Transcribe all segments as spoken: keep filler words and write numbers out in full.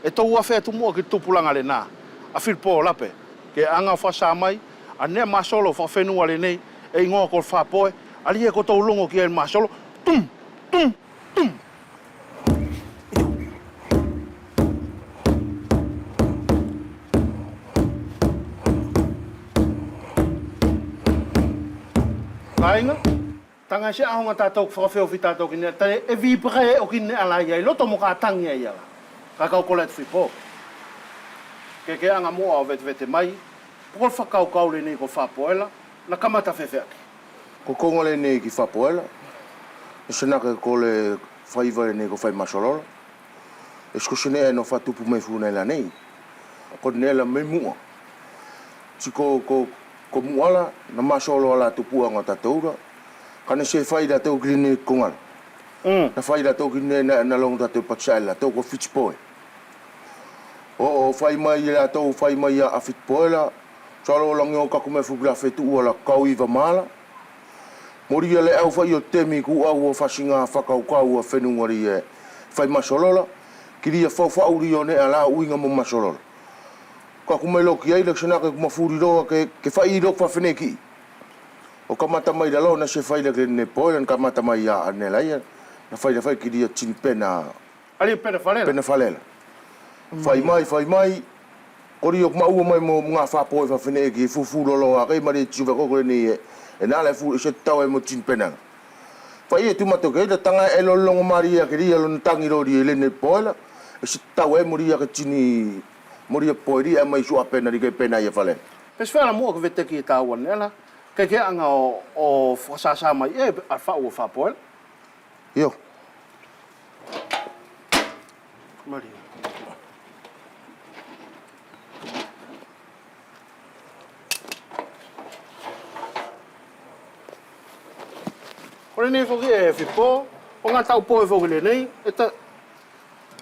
E tou afe atu muʻa ki le tupulaga lenā, a Filipo Lape, ke aga fakasā mai a neʻe masolo fakafenua lenei e igoa ko le Fapoe. Alia, ko tou logo ki ai le masolo. Tum, tum, tum. Kāiga, taga e se aoga tatou ke fakafeofi tatou ki neʻe, taga e viperē ʻo ki neʻe ala ia i loto mo ka tagi ai ala. Kakau kole atu Filipo ke ke aga muʻa ʻo vetevete mai, po ko le fakakaukau lenei ko Fapoela, na kamata fēfeaki? Ko koga lenei ki Fapoela, e se nake ko le faiva lenei ko fai masolola. E se ko se neʻe ʻe nofo tupu mai Funaila nei. Ko neʻe la mai muʻa. Ti ko, ko, ko muʻa la, na masolo a latou puʻaga tatou la. Ka ne se fai latou ki lenei koga la. Mm. Na fai latou ki neʻe na, na logo tatou pati saʻe latou ko Fiti Poe. ʻO, ʻo fai mai latou, fai mai a, a Fiti Poe la. Salo lagi ʻo kaku mai fuku la fetuʻu ala kau iva mala. Molia le au fai ʻo temi ku au ʻo fasiga fakakaukau a fenua ri e fai masolola. Kilia faufaʻu ri ʻo neʻe ala uiga mo masolola. Kaku mai loki ai le se nake ku mafuli loa ke, ke fai loki fafeneki. ʻO kamata mai lalo na se fai la ke ne Poela, na kamata mai a, a neʻe la ia. Na fai la fai kilia tini pena. Alia pena falela. Pena falela. Mm. Fai mai, fai mai. Kori ʻoku maʻua mai mo ga Fapoe fafeneki e fufu lolo a kai mare tiu fako kore nei e. E nala e fu, e se tau e mo tini pena. Fai e tu mato ke ita taga e lologo mari a ke ria lona tagi lori e lene Poela. E se tau e mori a ke tini, mori a Poe ri e mai sua pena ri ke pena ia falela. Pe se fala muʻa ke veteki e tau ane la. Ke ke aga ʻo, ʻo fakasasa mai e, a faʻu ʻo Fapoela. Io. Maria. Ko lenei foki e Filipo, ko ga tau Poe foki lenei, e ta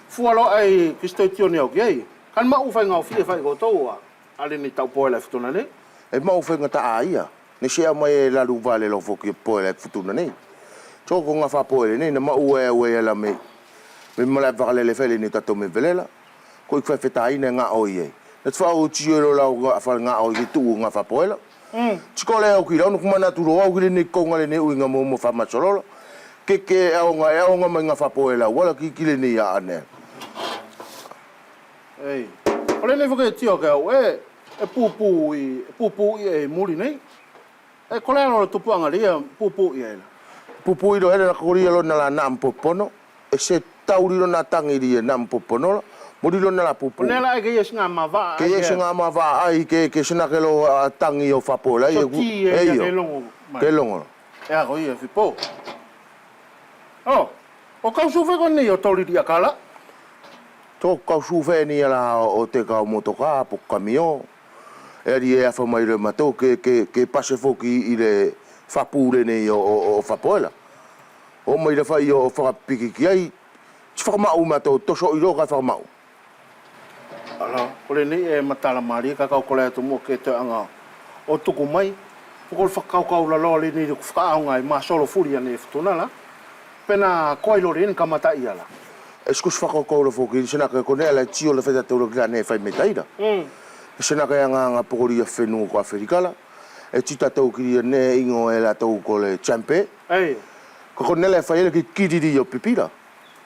fua loa ai ki sitoitione au ki ai. Ka ne maʻu faiga ofi e fai ko tou a. A lenei tau Poela e Futuna nei. E maʻu faiga taʻa ia. Ne se a mai e lalu vale lo foki e Poela e Futuna nei. Toko ga Fapoe lenei, na maʻu e ue e la mei. Mei mala e vakalele fai lenei tatou mei velela. Ko ʻiku fai fetaina e ga ʻo i ai. Na te faʻu tio e lo lau ga fale ga ʻo i ai tuʻu ga Fapoela. Mm. Ti ko le au ki lau, na ku manatu lo au ki lenei koga lenei uiga mo, mo famasolola. Ke, ke aoga, e aoga mai ga Fapoela, wala ki, ki lenei a ane. Ei. Ko lenei foki e tio ke au, e, e pupu i, e pupu i e muli nei. E, ko le alo le tupuʻaga lia, pupu i e la. Pupu i lo e la, ko lia lona la naʻa mo popono. E se tauri lona tagi lia naʻa mo popono la. Mori lona la pupu. Ko le la e ke ia siga mavaʻa. Ke ia siga mavaʻa ai, ke, ke sina ke lo a tagi ʻo Fapoela. Ia ku, e ia. Ke logo. Ke logo. E a ko ia Filipo. O, ʻo kau sufe ko nei ʻo toliri a kala. Tō kau sufe ni ala ʻo, ʻo te kau motoka po kamio. E ari e afa mai le matou ke, ke, ke pase foki i le fapu lenei ʻo, ʻo, ʻo Fapoela. ʻO mai le fai ʻo, ʻo fakapiki ki ai. Ti fakamaʻu matou toso i lo ka fakamaʻu. Ala, ko lenei e matala mali, kakau kole atu muʻa ke toe aga ʻo tuku mai. Ko le fakakaukau laloa lenei ʻoku fakaʻaoga e masolo fuli ane e Futuna la. Pena ko ai lo lenei kamata ia la. E se ko se fakakaukau la foki, se naka ko neʻe la tio la feta tau la kila ne fai metaira. Mm. Se naka e aga aga pokori a fenua ko Aferika la. E ti tatou kilia ne igoa e latou ko le champe. Ei. Ka ko neʻe la e fai e le ki kiriri ʻo pipira.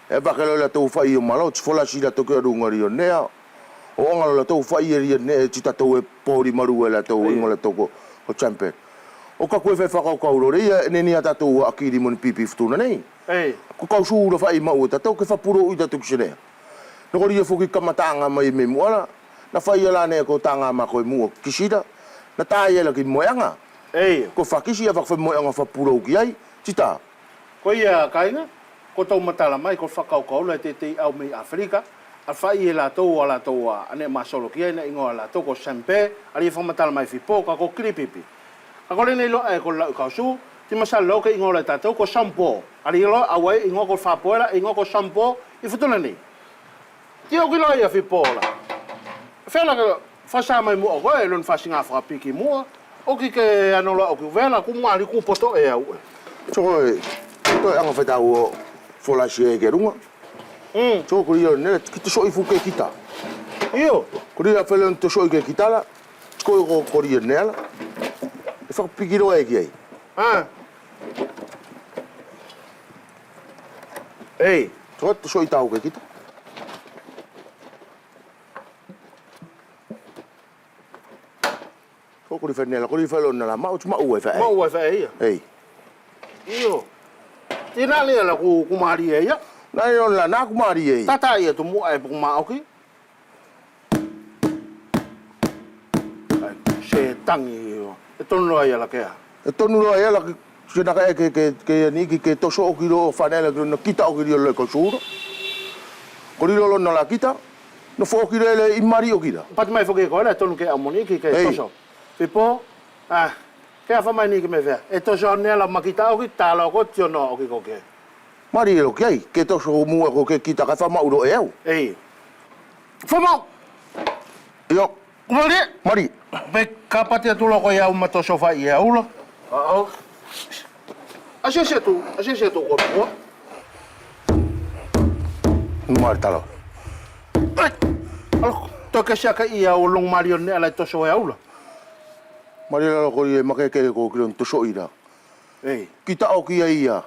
E vaka lo latou fai ʻo malo, ti folasi latou ki ʻaruga ri ʻo neʻe. ʻO aga lo latou fai e ri ʻo neʻe ti tatou e pori malu e latou, ei, igoa latou ko, ko champion. ʻO ka kue fai fakakaukau lo ria, e neni a tatou a kiri mo ni pipi Futuna nei. Ei. Ko kau sula fai maʻu e tatou, ke fapuro ui tatou ki se neʻe. Noko ria foki kamataʻaga mai mei muʻa la, na fai ala neʻe ko taga mako e muʻa ki sira, na tā ia la ki moeaga. Ei. Ko fakisi a fakafai moeaga fapuro ki ai, ti tā. Ko ia kāiga, ko tou matala mai, ko fakakaukau la e teitei au mei Aferika, a fai e latou a latou a, a neʻe masolo ki ai na igoa a latou ko Sampe, a lia fakamatala mai Fipo, ka ko Kiripipi. Ka ko lenei loa e ko lau i kausu, ti masalo ke igoa la e tatou ko Sampo, a lia loa au ai igoa ko Fapoela, igoa ko Sampo, i Futuna nei. Ti oki loa ia Fipo la. Fela ke fasa mai muʻa koe, lon fasiga fakapiki muʻa. Oki ke ano loa oki vela, ku mali ku poto e au e. Toko e, toe aga fetau ʻo folasi e ke ruga. Mm. Tiko kolia o Nela, ki tosoʻi fuʻu ke kita. Io. Kolia fale o tosoʻi ke kita la. Tiko ko kolia o Nela. E fakapikiloa e ki ai. A. Ei. Tiko tosoʻi tau ke kita. Ko kolia fale o Nela, kolia fale o Nela, maʻu, ti maʻu e faʻe. Maʻu e faʻe ia. Ei. Io. Ti nā ni ala ku, ku malie ia. Nā ni ala nā ku malie ia. Tata ia tu muʻa e puku maʻoki. Ai, se tangi io. E tonu loa ia la kea. E tonu loa ia la ke, ke naka e ke, ke, ke ni ki ke toso ʻoki loa fānela ki loa na kita ʻoki loa le ko suro. Kolia loa na la kita. Nofo ʻoki loa le i mari ʻoki la. Pati mai foki ko la e tonu ke amoni ki ke toso. Fipo. A, ke afa mai ni ke me fea. E toso Nela ma kita ʻoki talo ko tio no ʻoki ko ke. Malie loa ki ai, ke toso muʻa ko ke kita ka famaʻu loa e au. Ei. Famaʻu. Io. Malie. Malie. Pe ka pati atu loa ko e au ma toso fai e au la. A, au. Asiasi atu, asiasi atu ko ko. Malie talo. Ai. Alo, toki asiasi ka ia o logo malie o Nela e toso e au la. Malie lalo kolia e makekele ko ki loa na tosoʻi la. Ei. Kita ʻoki ia ia.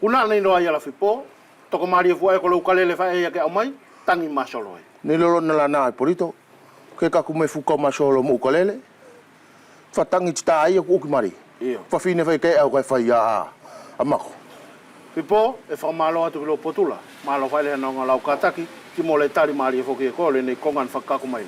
Una nei loa ia la Fipo. Toko malie fuʻu ai ko lou kalele faʻe ia ke au mai. Tangi masolo ai. Nei loa na la nā e polito. Ke kaku mai fuʻu kau masolo mo u kalele. Fatangi ti tā ia ku ʻoki malie. Io. Fafine fai ke au kai fai a, a mako. Fipo, e fakamalo atu ki lou potula. Malo fai le hanoga lau kataki. Ki mo le tali malie foki e ko le nei koga na fakaku mai.